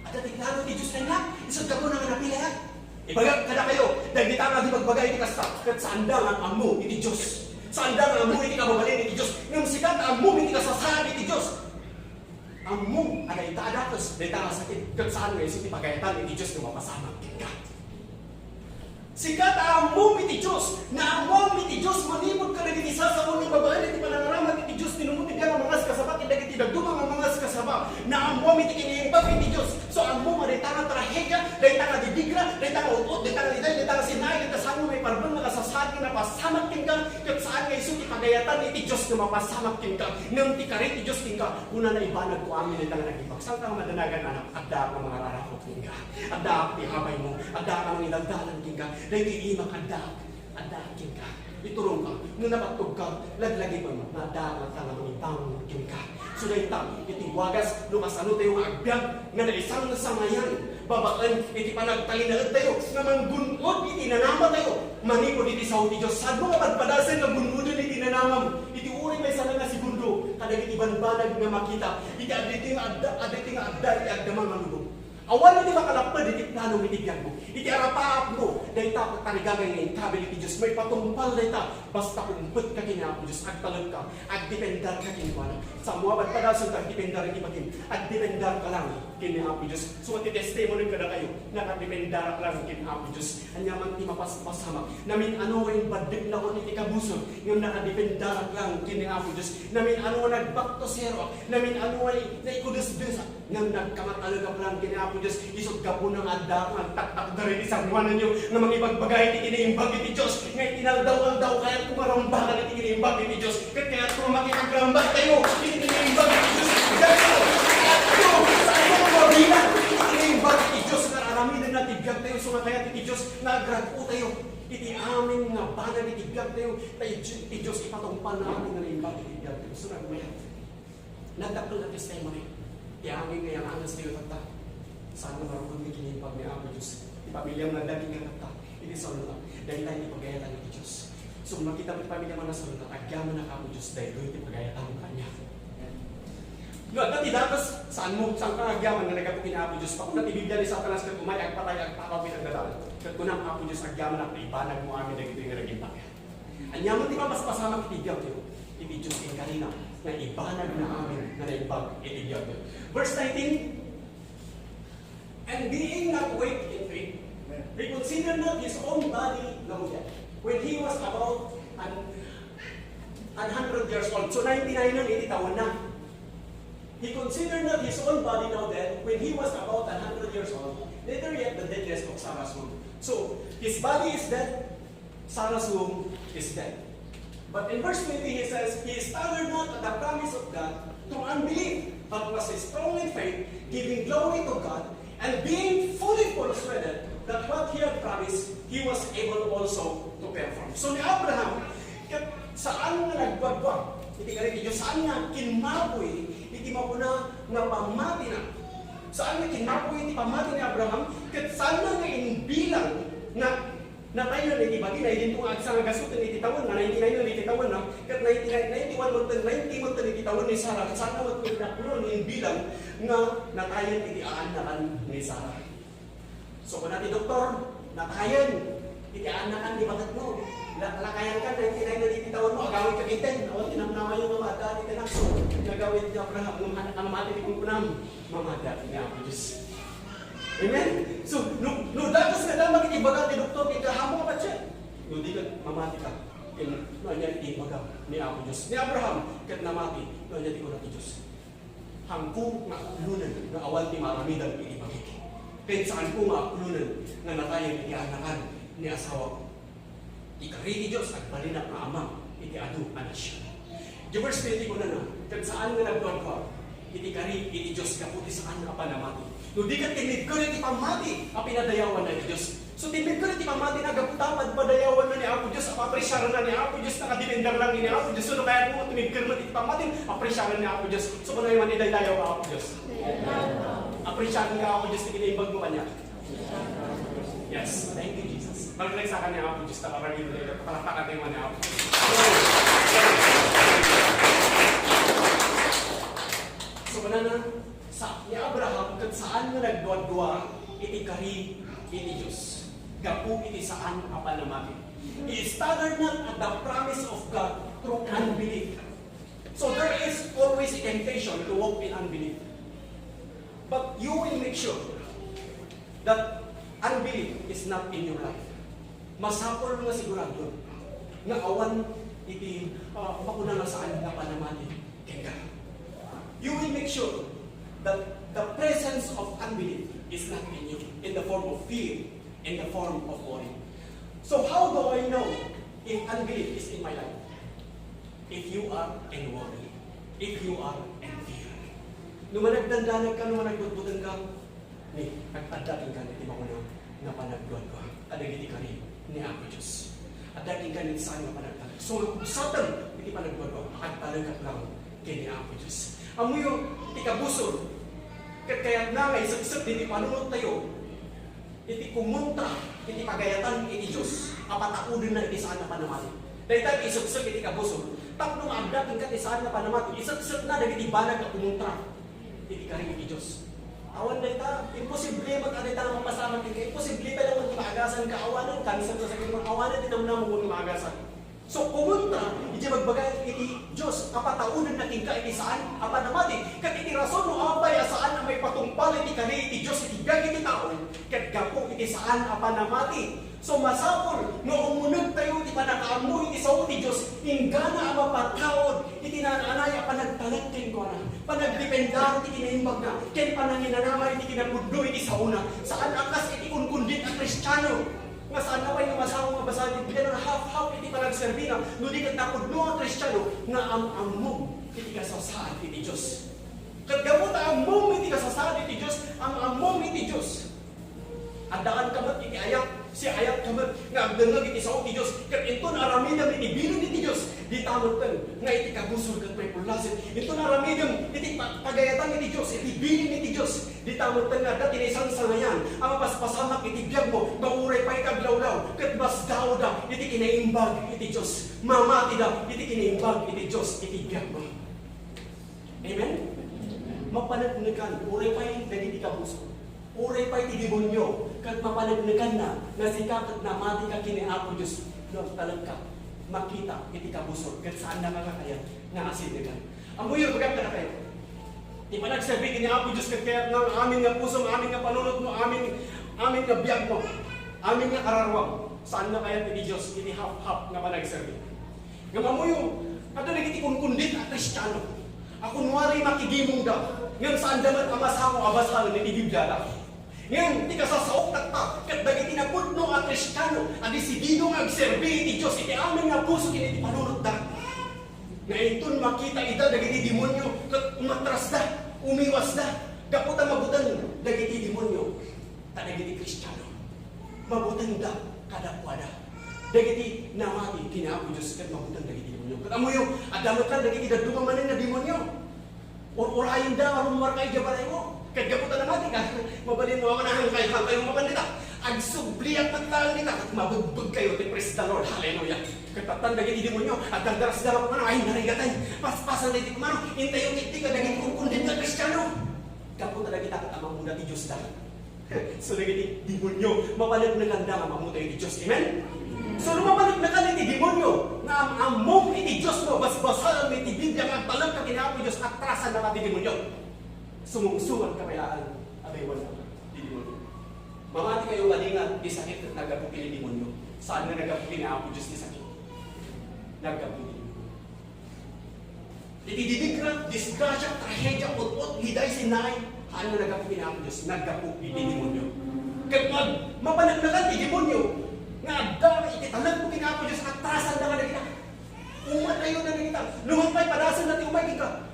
Adda ti plano ti Dios kaniak, isut' gapuna nga napilayak. Ibagak kadakayo, dagita nga agibagbaga iti kasta, ket saanda nga ammo iti Dios. Saanda nga ammo iti kababalin iti Dios. Ngem sika ta ammom iti kasasaad iti Dios. Ammom a dayta a dakes, dayta nga sakit, ket saan nga isu ti pagayatan iti Dios nga mapasamak kenka. Sika ta ammom iti Dios, naammoam iti Dios manipud kadagiti sasaona babaen iti panangaramat iti Dios, ti numo ti biag nga mangaskasaba ken dagiti dadduma nga mangaskasaba. Naammoam iti kinaimbag iti Dios. So, ammom a dayta nga trahedia, dayta nga didigra, dayta nga ut-ot, dayta nga liday, dayta nga sinnaay, dayta saan nga maiparben nga kasasaad nga napasamak kenka, ket saan nga isu ti pagayatan iti Dios nga mapasamak kenka. Ngem ti kari ti Dios kenka, kunana, ibanagko amin dayta nga nag-imbag. Saanka nga madanagan, anak? Addaak nga mangararakop kenka. Addaak ti abaymo. Addaak nga mangidaldalan kenka. Daytoy imak, addaak. Addaak kenka. Iturongka. No nabattogka, laglagipem nga addaak latta nga mangibangon kenka. So dayta iti wagas no kasanotayo nga agbiag nga naisangsangayan babaen iti panagtalinaedtayo nga manggun-od iti nanamatayo manipud iti sao ti Dios. Saanmo nga padpadasen nga gun-oden iti nanamam iti uray maysa nga segundo kadagiti banbanag nga makita iti adda iti nga adda, adda iti nga adda iti agdama nga lubong. Awan ti makalapped iti plano iti biagmo. Iti arapaapmo, dayta tarigagay nga inkabil iti Dios. Maipatungpal dayta, basta umpetka ken ni Apo Dios, agtalekka, agdependerka kenkuana. Saanmo a padpadasen nga agdepender iti bagim, agdependerka lang ken ni Apo Dios. So, ti testimony kadakayo, nakadependerak lang ken Apo Dios. Ania man ti mapaspasamak, namin-ano nga imbaddeknakon iti kabusor, ngem nakadependerak lang ken ni Apo Dios. Namin-ano nga nag-back to zero, namin-ano nga naikudesdesak. Ngem nagkamatalegak lang ken ni Apo Dios, isut' gapuna nga addaak nga agtaktakder iti sangoananyo nga mangibagbaga iti kinaimbag iti Dios, nga iti inaldaw-aldaw kayatko nga rambakan iti kinaimbag iti Dios, ket kayatko nga makipagrambatayo iti kinaimbag iti Dios. Kayatko, kayatko, saanko nga mabilang iti kinaimbag iti Dios nga ar-aramidenna ti biagtayo, isu nga kayat iti Dios nga agrag-otayo iti amin nga banag iti biagtayo, ta iti Dios ipatungpalna amin nga naimbag iti biagtayo. So, nagmayat. Nagdakkel a testimony. Ti amin nga yang-anges ti tatta. Saan nga maruod nga kinaimbag ni Apo Dios? Ti pamilyam nga dagiti nga tatta. Iti saluda. Dayta iti pagayatan iti Dios. So, makita mo ti pamilya mo nga saluda, agyamanak, Apo Dios, daytoy ti pagayatan kaniak. Adda ti datos, saanmo, saanka nga agyaman nga naggapu ken Apo Dios. Pakuna ti Biblia ni Satanas ket umay agpatay, agpakaw ken agdadael. Ket kunam, Apo Dios, agyamanak ta ibanagmo amin dagitoy nga naging paket. Ania met ti mapaspasamak iti biagyo? Iti Dios inkarina nga ibanagna amin nga naimbag iti biagyo. Verse nineteen, "And being not weak in faith, he considered not his own body now dead, when he was about an, an hundred years old." So, ninety-nine iti tawenna. "He considered not his own body now dead, when he was about an hundred years old, neither yet the deadness of Sarah's womb." So, his body is dead, Sarah's womb is dead. But in verse twenty, he says, "He staggered not at the promise of God through unbelief, but was strong in faith, giving glory to God, and being fully persuaded that what he had promised, he was able also to perform." So, ni Abraham, ket saan nga nagduadua iti kari ti Dios, saan nga kinmapuy iti makuna nga pammatina. Saan nga kinmapuy iti pammati ni Abraham, ket saan nga imbilang nga natayen iti bagina, idinto nga agsangagasuten iti tawen, nga ninety-nine iti tawenna, ket ninety-nine, ninety-one metten, ninety metten iti tawen ni Sarah, ket saan nga met pinaklon imbilang nga natayen iti aannakan ni Sarah. So, kuna ti doktor, "Natayen iti aannakan ni baketmo. La-, lakayanka, ninety-nine iti tawenmo, agawidka ket ten." Awan ti namnamayo nga maadda iti anak. So, nagawid ni Abraham, ngem anak nga mamati ti kunkunam, mamati ni Apo Dios. Amen? So, no, no dagus nga damag iti ibaga ti doktor, ket haanmo a patien. No di ket mamati ka, ken no ania ti ibaga ni Apo Dios. Ni Abraham, ket namati, no ania ti kuna ti Dios. Haanko nga aklonen nga awan ti maaramidam iti bagik. Ket saanko nga aklonen nga natayen iti aannakan ni asawako. Ti kari ti Dios, agbalinak nga ama iti adu a nasion. Di verse twenty kunana, ket saan nga nagduadua iti kari iti Dios gapu ti saan a panamati. No di ket tinmibker iti pammati a pinadayawanna iti Dios. So, tinmibker iti pammati na gapu ta padpadayawanna ni Apo Dios, a paapresiaranna ni Apo Dios, nakadepender lang ni Apo Dios. So, no kayatmo nga tumibker met iti pammati, apresiaran ni Apo Dios. So, kunam man, idaydayaw ka, Apo Dios. Apresiaran ka, Apo Dios, ti kinaimbag mo kaniak. Yes, thank you, Jesus. Pagreksakan ni Apo Dios, ta parang yun, palakpakan tayo ni Apo Dios. So, kunana, sa, ni Abraham, ket saan nga nagduadua iti kari iti Dios gapu iti saan a panamati. He staggered not at the promise of God through unbelief. So there is always a temptation to walk in unbelief. But you will make sure that unbelief is not in your life. Masapul nga sigurado nga awan iti, ah, makuna nga saan nga panamati kenka. You will make sure that the presence of unbelief is not in you in the form of fear, in the form of worry. So how do I know if unbelief is in my life? If you are in worry, if you are in fear. No managdandanag ka, no managbutbuteng ka, ni, ag-, adda kenka iti makuna nga panagduadua kadagiti kari ni Apo Dios. Adda kenka iti saan nga panagtalek. So, nga kubsaten iti panagduadua, agtalekak laeng ken ni Apo Dios. Ammoyo, ti kabusor, ket kayatna nga iseksek diti panunottayo, iti kumontra iti pagayatan iti Dios a pataudenna iti saan a panamati. Dayta ti iseksek iti kabusor. Tapno nga adda kenka ti saan a panamati, iseksekna dagiti banag a kumontra iti kari iti Dios. Awan dayta, imposible met a dayta nga mapasamak kenka. Imposible pay laeng nga maagasan ka, awanen kanser nga sakit mo, awanen ti namnamam nga maagasan. So, kumontra, idiay bagbaga iti Dios a pataudenna kenka iti saan a panamati. Ket iti rason no apay a saan a maipatungpal iti kari iti Dios iti biag iti tao, ket gapu iti saan a panamati. So, masapul no umunegtayo iti pannakaammo iti sao ti Dios, inggana a mapataud iti naan-anay a panagtalek kenkuana, panagdependar iti kinaimbagna, ken pananginanamay iti kinapudno iti saona. Saan a kas iti kunkundit a Kristiano. Nga saan na pay nga masawa nga bassit ti Biblia nga half-half iti panagserbina, no di ket napudno nga Kristiano nga am-ammom iti kasasaad iti Dios. Ket gapu ta ammom iti kasasaad iti Dios, am-ammom iti Dios. Addaan ka met iti ayat, siayat ka met nga agdengngeg iti sao ti Dios, ket inton aramidem iti bilin iti Dios, dita metten nga iti kabusor ket maipullasen. Inton aramidem iti pa-, pagayatan iti Dios, iti bilin iti Dios, dita metten nga adda ti naisangsangayan a mapaspasamak iti biagmo, nga uray pay ti aglawlaw ket masdaawda iti kinaimbag iti Dios. Mamatida iti kinaimbag iti Dios iti biagmo. Amen? Mapaneknekan, uray pay dagiti kabusor, uray pay ti demonio, ket mapaneknekanna nga sika ket namatika ken ni Apo Dios no agtalekka makita iti kabusor ket saannaka kakayat nga asinnegan. Ammoyo, ibagak kadakayo, ti panagserbi ken ni Apo Dios ket kayatna nga amin nga pusom, amin nga panunotmo, amin, amin nga biagmo, amin nga kararuam, saanna kayat iti Dios iti half-half nga panagserbi. Ngem ammoyo, adda dagiti kunkundit a Kristiano a kunwari makigimongda, ngem saanda met a masango a basaen iti Bibliada. Ngem ti kasasaok tatta ket dagiti napudno a Kristiano a desidido nga agserbi iti Dios iti amin nga puso ken iti panunotda, nga inton makita ida dagiti demonio ket umatrasda, umiwasda, gapu ta mabuteng dagiti demonio. Ta dagiti Kristiano, mabutengda kadakuada. Dagiti namati ken ni Apo Dios ket mabuteng dagiti demonio. Ket ammoyo, adda met dagiti dadduma manen nga demonio. Ur-urayenda nga rummuarka idiay balaymo. Ket gapu ta namatika, mabalinmo a manahangkay-hangkay mapan dita. Agsubliak met laeng dita, ket mabegbegkayo ti praise the Lord. Hallelujah. Ket tattan dagiti demonio, agdardarasda nga pumanaw, ay, narigaten. Paspasen dagiti pumanaw, intayo ketdi kadagiti kunkundit nga Kristiano. Gapu ta dagita ket ammoda ti Diosda. So, dagiti demonio, mapaneknekanda nga ammotayo iti Dios. Amen? So, no mapaneknekan iti demonio nga am-ammom iti Diosmo, basbasaem iti Biblia nga agtalekka ken ni Apo Dios, atrasanna ti demonio. Sumungsungan ka pay laeng a daywan ti demonio. Mamati kayo nga di nga ti sakit ket naggapu ken ni demonio. Saan nga naggapu ken ni Apo Dios ti sakit? Naggapu iti demonio. Iti didigra, disgrasya, trahedia, ut-ot, liday, sinnaay, haan nga naggapu iti Apo Dios, naggapu iti demonio. Ket mag-, mapaneknekan ti demonio nga adda iti talekmo ken Apo Dios, atrasanna kadagita. Umatayo na dagita. Numan pay padasenna ti umay kenka.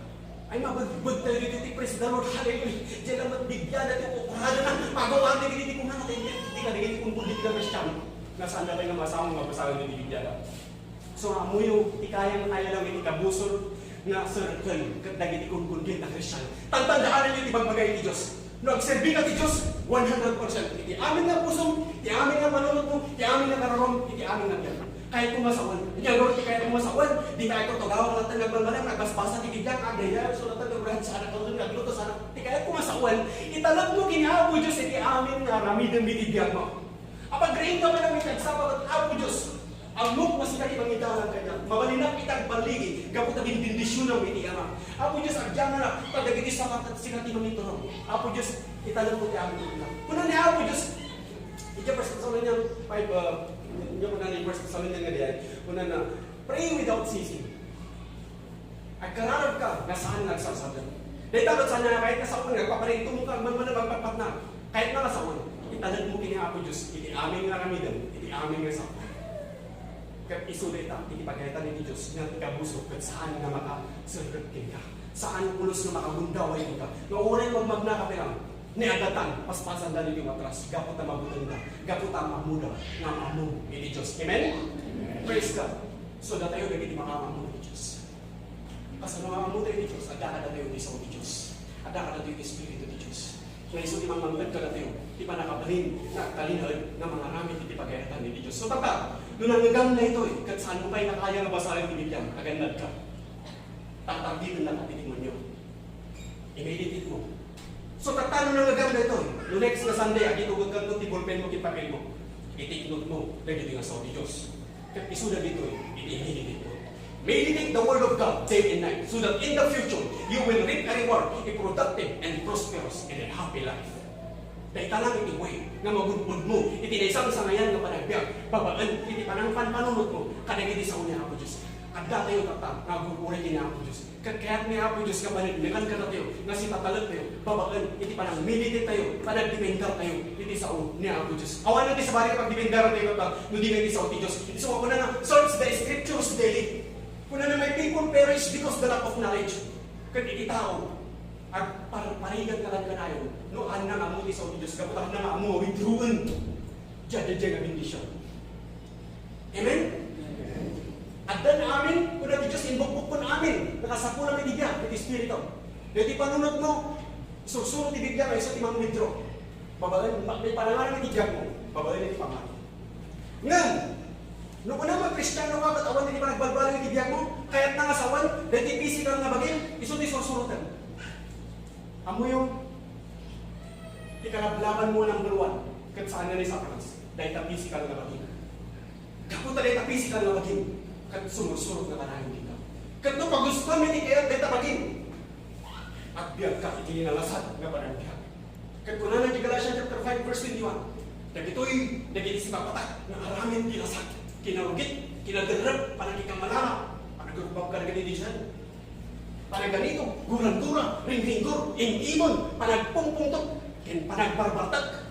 Ay, mabegbegtayo ditoy ti praise the Lord, hallelujah. Diay laeng met Bibliada ti ukukuradana, pagawaanna dagiti kunana, ti, ti kadagiti kunkundit nga Kristiano. Nga saanda pay nga masango nga basaen dagiti Bibliada. So, ammoyo, ti kayam nga ayaw lang iti kabusor nga circle ket dagiti kunkundit a Kristiano. Tantandaananyo ti ibagbaga iti Dios. No agserbika ti Dios, one hundred percent. Iti amin nga pusom, iti amin nga panunotmo, iti amin nga kararuam, iti amin nga biag. Kayatmo nga sawen. Iti Lord, ti kayatmo nga sawen. Dika ikaw tugaw nga latta nga agbalbaliw, agbasbasa ti Biblia, agdaydayaw, sulatan, nga obrahan sa anak, nga agluto sa anak. Ti kayatmo nga sawen. Italekmo ken ni Apo Dios iti amin nga aramidem iti biagmo. Apagriingka man iti agsapa ket, Apo Dios, ammok nga sika ti mangidalan kaniak. Mabalinak iti agballigi gapu ta binbendisionam iti Ama. Apo Dios, agyanganak ta dagiti sapa ket sika ti mangiturong. Apo Dios, italekmo ti amin nga. Kuna ni Apo Dios, iti First Thessalonians five, uh, nya kuna ni First Thessalonians nga diay, kunana, "Pray without ceasing." Agkararag ka nga saan nga agsarsardeng. Dayta ket saan nga kayat nga sawen nga agpaparintumong ka, agmanmaneg, agpatpatnag. Kayatna nga sawen, italekmo ken ni Apo Dios iti amin nga aramidem, iti amin nga sapa. Ket isu dayta iti pagayatan iti Dios nga ti kabusor ket saan nga makaserrek kenka. Saan pulos nga makagundaway kenka. Nga uray magmagna ka pay lang, ni adatan, paspasanda dagiti umatras, gapu ta mabutengda, gapu ta ammoda nga ammo iti Dios. Amen? Praise God. So, datayo dagiti makaammo iti Dios. Kasano nga ammotayo ti Dios? Adda kadatayo ti sao ti Dios. Adda kadatayo ti Espiritu ti Dios. Nga isu ti mangmangngeg kadatayo ti pannakabalin nga agtalinaed nga mangaramid iti pagayatan iti Dios. So, tatta, no nangngegam daytoy, ket saanmo pay nga kaya nga basaen ti Biblia, agannadka. Tatarditennaka ti demonio. I-meditate mo. So, tatta, no nangngegam daytoy, no next nga Sunday, agitugot kanto ti ballpen mo ken papel mo. I-take note mo dagiti nga sao ti Dios. Ket isuda ditoy iti i-meditate mo. Meditate the word of God day and night, so that in the future, you will reap a reward, a productive and prosperous and a happy life. Dayta lang iti way nga magun-od mo iti naisangsangayan nga panagbiag babaen iti panangpanpanunot mo kadagiti sao ni Apo Dios. Adda tayo tatta nga agur-uray ken ni Apo Dios. Ket kayat ni Apo Dios nga paneknekan kadatayo nga sitatalek tayo babaen iti panang-meditate tayo, panagdepender tayo iti sao ni Apo Dios. Awan ti sabali nga pagdependeran tayo tatta no di nga iti sao ti Dios. Isu nga kunana, "Search the scriptures daily." Kunana, "My people perish because the lack of knowledge." Ket iti tao, agparparigat nga kanayon no haan nga ammo ti sao ti Dios, gapu ta haan nga ammo nga withdrawen. Diay, diay, diay nga bendision. Amen? Addan amin, kuna ti Dios, imbukbukkon amin, nakasapulam iti biag, iti espiritu. Dagiti panunotmo, isursuro ti Biblia nga isu ti mang-withdraw. Babaen, ma-, may panangaram iti biagmo, babaen iti pamati. Ngem, no kunam nga Kristiano ka, ket awan iti panagbalbaliw iti biagmo, kayatna nga sawen, dagiti pisikal nga bagim, isu ti sursurotem. Ammoyo, ti kalablabanmo a number one, ket saan nga ni Satanas, dayta pisikal nga bagim. Gapu ta dayta pisikal nga bagim, ket sumursurot nga kanayon dita. Ket no pagustuam iti kayat dayta bagim, agbiagka iti nalasat nga panagbiag. Ket kunana ti Galatians chapter five, verse twenty-one, dagitoy dagiti sipapatak nga aramid ti lasat, kinarugit, kinaderrep, panagikamalara, panagrugbab kadagiti diosna, panaganito, gurandura, ringringgor, im-imon, panagpungpungtot, ken panagbarbartek.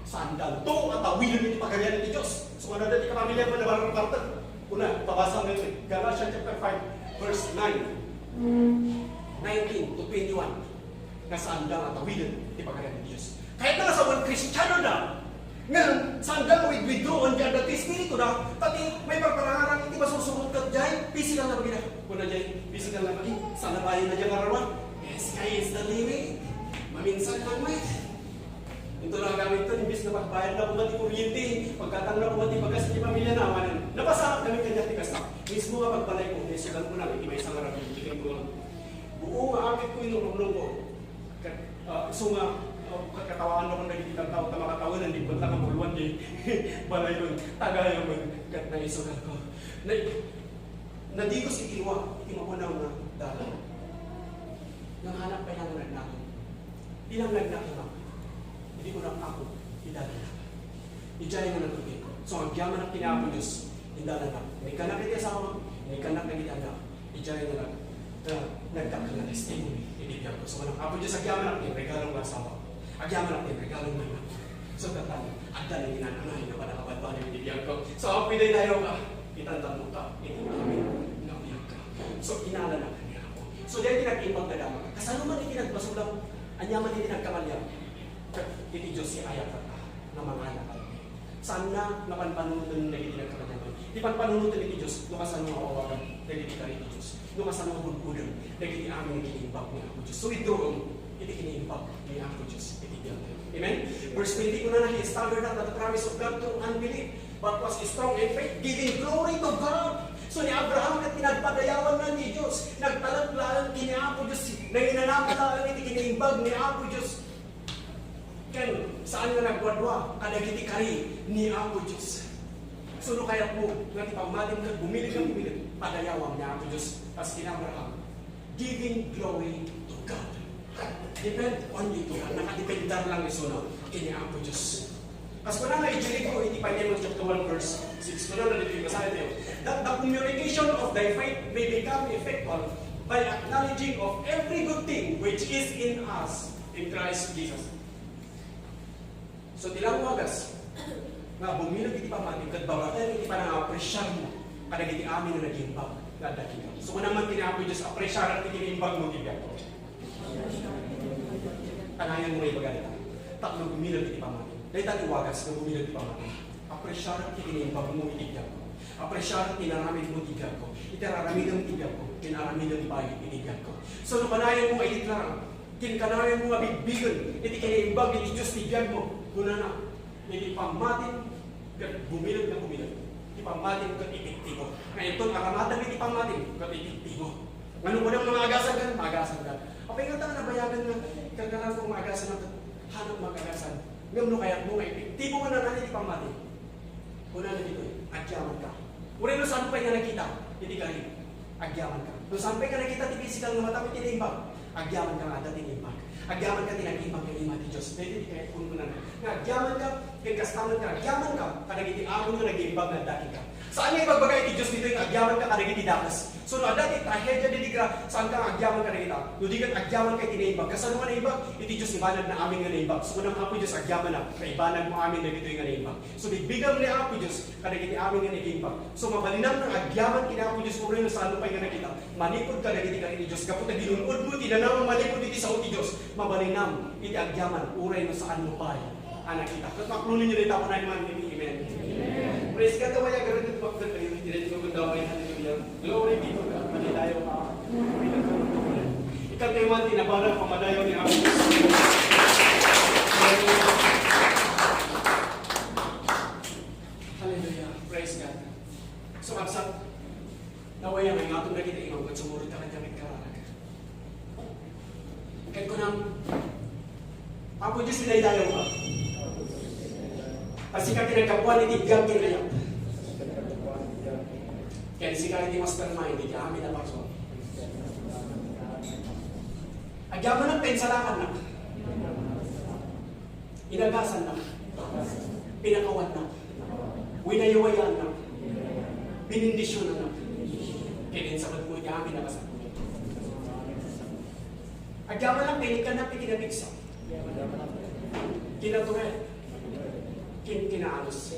Saandalto a tawiden iti Pagarian ti Dios. So, adda ti kapamiliam a nabarbartek. Kuna, pabasa nga iti Galatians chapter five, verse nine, nineteen to twenty-one, nga saanda nga tawiden ti Pagarian ti Dios. Kayatna nga sawen, Kristiano da, ngem saanda nga withdraw-an ti adda ti Espiritu da, ta ti maiparparangarang iti masursurot ket jay pisikal nga bagida. Kuna jay pisikal nga bagi, saan a bayan na jay nga ararua? Yes, sky is the limit. Maminsan lang met. Ito lang gamit ko, imbis na pagbayad na ko mati kuryente, pagkatang na ko mati bagas ti pamilya na, manen. Napasarap kami kanya ti kasta. Mismo nga pagbalay ko, nesigan ko na, iti maysa nga rabi, iti ko lang. Buo nga akit ko, inurumnong ko. Kat, ah, isu nga, ah, kat katawaan na ko dagiti tattao, ta makatawanan, di ko ta kamuluan, di balay ko, tagayo ko, kat naisugal ko. Na, nadigos iti lua, iti mapunaw nga dalan. Nanghanak pay nga nagnagan. Bilang nagnakimak, idi kunak, "Apo, idalana." Idiay nga nagtugid. So, agyamanak ken ni Apo Dios, idalana. Nagkanak iti asawa, nagkanak dagiti anak. Idiay nga nag-, ah, nagdakkel nga testimony iti biag ko. So, kunak, "Apo Dios, agyamanak ken regalo nga asawa. Agyamanak ken regalo nga anak." So, datan, adda na ginananay nga panakabalbaliw iti biag ko. So, Apo, idaydayaw ka. Itantanok ka iti amin nga biag ka. So, inalana ken ni Apo. So, daytoy nag-imbag nga damag. Kasano man iti nagbasolam, ania man iti nagkamaliam, ket iti Dios ti ayatka nga mangala kadagiti. Saanna nga panpanunoten dagiti nagkamaliam. Ti panpanunoten iti Dios, no kasano nga awagan dagiti kari ti Dios. No kasano nga budbuden dagiti amin nga kiniimbag ni Apo Dios. So, withdraw iti kiniimbag ni Apo Dios iti biag. Amen? Verse twenty, kunana, "He staggered not at the promise of God through unbelief, but was strong in faith, giving glory to God." So, ni Abraham ket ti nagpadayawan na ni Dios, nagtalek laeng ken ni Apo Dios, nanginanam laeng iti kiniimbag ni Apo Dios. Ken saan nga nagwadwa kadagiti kari ni Apo Dios. So, no kayatmo nga ti pammatim ket bumileg nga bumileg, padayawam ni Apo Dios, kas ken ni Abraham. Giving glory to God. Depend on you to God. Nakadependar lang isuna ken ni Apo Dios. Kas kunana iti Jericho, iti Philemon chapter one, verse six, kunana ditoy, basaentayo, "That the communication of thy faith may become effectual by acknowledging of every good thing which is in us in Christ Jesus." So, ti langwagas nga bumileg iti pammatim ket babataen iti panangapresiarmo kadagiti amin a nag-imbag nga adda kenka. So, kunana man ti Apo Dios, "Apresiarak ti kiniimbagmo iti biagko." Kanayon mo nga ibaga dayta. Tapno bumileg iti pammatim. Dayta ti wagas nga bumileg iti pammatim. "Apresiarak ti kiniimbagmo iti biagko. Apresiarak ti inaramidmo iti biagko. Iti aramidem iti biagko, ken aramidem pay iti biagko." So, no kanayon mo nga ideklara, ken kanayon mo nga bigbigen iti kiniimbag iti Dios ti biagmo, kunana, iti pammatim ket bumileg nga bumileg. Iti pammatim ket epektibo. Nga inton aramatem iti pammatim ket epektibo. Ngano kunam nga maagasan ka? Maagasan ka. Apay nga ta nabayagan nga, kagaraw nga maagasan ka, hanap maagasan. Ngem no kayatmo nga epektibo nga nangan iti pammatim, kunana ditoy, agyamanka. Uray no saan pay nga nakita iti kari, agyamanka. No saan pay nga nakita ti pisikal nga matam iti naimbag, agyamanka nga adda ti naimbag. Agyamanka ti nag-imbag nga ima ti Dios. Daytoy ti kayat kunkunana. Nga agyamanka, ken kasta met nga agyamanka kadagiti amin nga nag-imbag nga adda kenka. Saan nga ibagbaga iti Dios ditoy nga agyamanka kadagiti dakes? So, no adda ti trahedia ditoy nga saanka nga agyaman kadagita, no di ket agyamanka iti naimbag, kasano nga naimbag? Iti Dios ibanagna amin nga naimbag. So, kunam, "Apo Dios, agyamanak, nga ibanagmo amin dagitoy nga naimbag." So, bigbigam ni Apo Dios kadagiti amin nga naimbag. So, mabalinam nga agyaman ken ni Apo Dios, uray no saan pay nga nakita, manipud kadagiti kari ti Dios, gapu ta ginun-odmo ti danum manipud iti sao ti Dios. Mabalinam iti agyaman, uray no saanmo pay a nakita. Ket makloninyo dayta, kunam man, amen. Amen. Praise God, kaway agarod ket makdagkayo iti rin ko gundaway, hallelujah. Glory be to God. Padayaw ka. Ikatayo man, tinabara, pamadayaw ni Apo. Hallelujah. Praise God. So, kabsat, naway nga ingaton na kita, imam, ket sumurot ka kanya, ket kararag. Ket kunam, Apo Dios, idaydayawka. A sika ti naggapuan iti biag ken ayat. Ken sika iti mastermind iti amin a parsua. Agyamanak ta insalakannak. Inagasannak. Pinakawannak. Winayawayaannak. Binindisionannak. Ken insaketmo iti amin a kasapul. Agyamanak ta inikkannak ti kinapigsa, kinatured, ken kinaanus.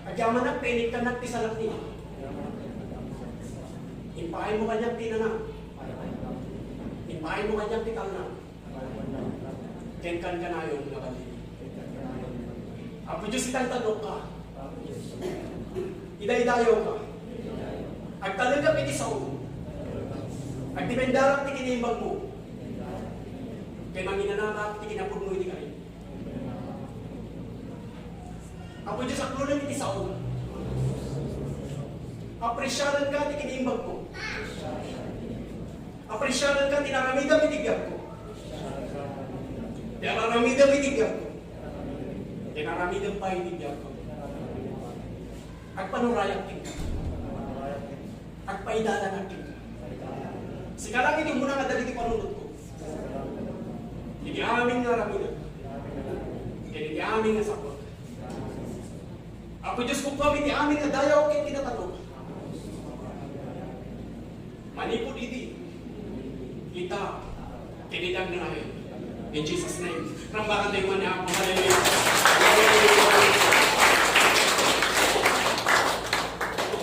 Agyamanak ta inikkannak ti salaknib. Impaaymo kaniak ti inana. Impaaymo kaniak ti talna. Ken kankanayon nga balin. Apo Dios, itangtangokka. Idaydayawka. Agtalekak iti saom. Agdipendarak ti kinaimbagmo. Ken manginanaak ti kinapudno iti karim. Apo Dios, aklonem iti saom. Apresiarenka ti kinaimbagmo. Apresiarenka ti naramidem iti biagko. Ti araramidem iti biagko. Ti naramidem pay iti biagko. Agpanurayak kenka. Agpaidalanak kenka. Sika lang iti umuna nga dagiti panunotko. Iti amin nga aramidek. Ken iti amin nga saput. Apo Dios, kukuam iti amin nga dayaw ken kinatalo. Manipud idi, ita, ken iti agnanayon. In Jesus' name. Rambakan tayo man ni Apo. Hallelujah.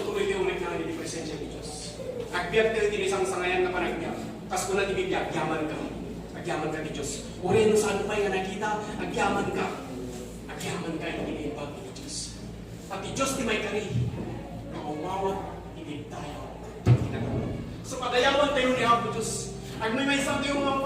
Tuloy tayo nga ignaan iti presensya ni Dios. Agbiag tayo iti sangsangayan nga panagbiag. Kas kuna ti Biblia, agyamanka. Agyamanka ti Dios. Uray no saan pay nga nakita, agyamanka. Agyamanka iti naimbag ni Dios. Pati Dios ti maikari, nga umawat iti dayaw. So, padayawan tayo ni Apo Dios. Agmaymaysa tayo nga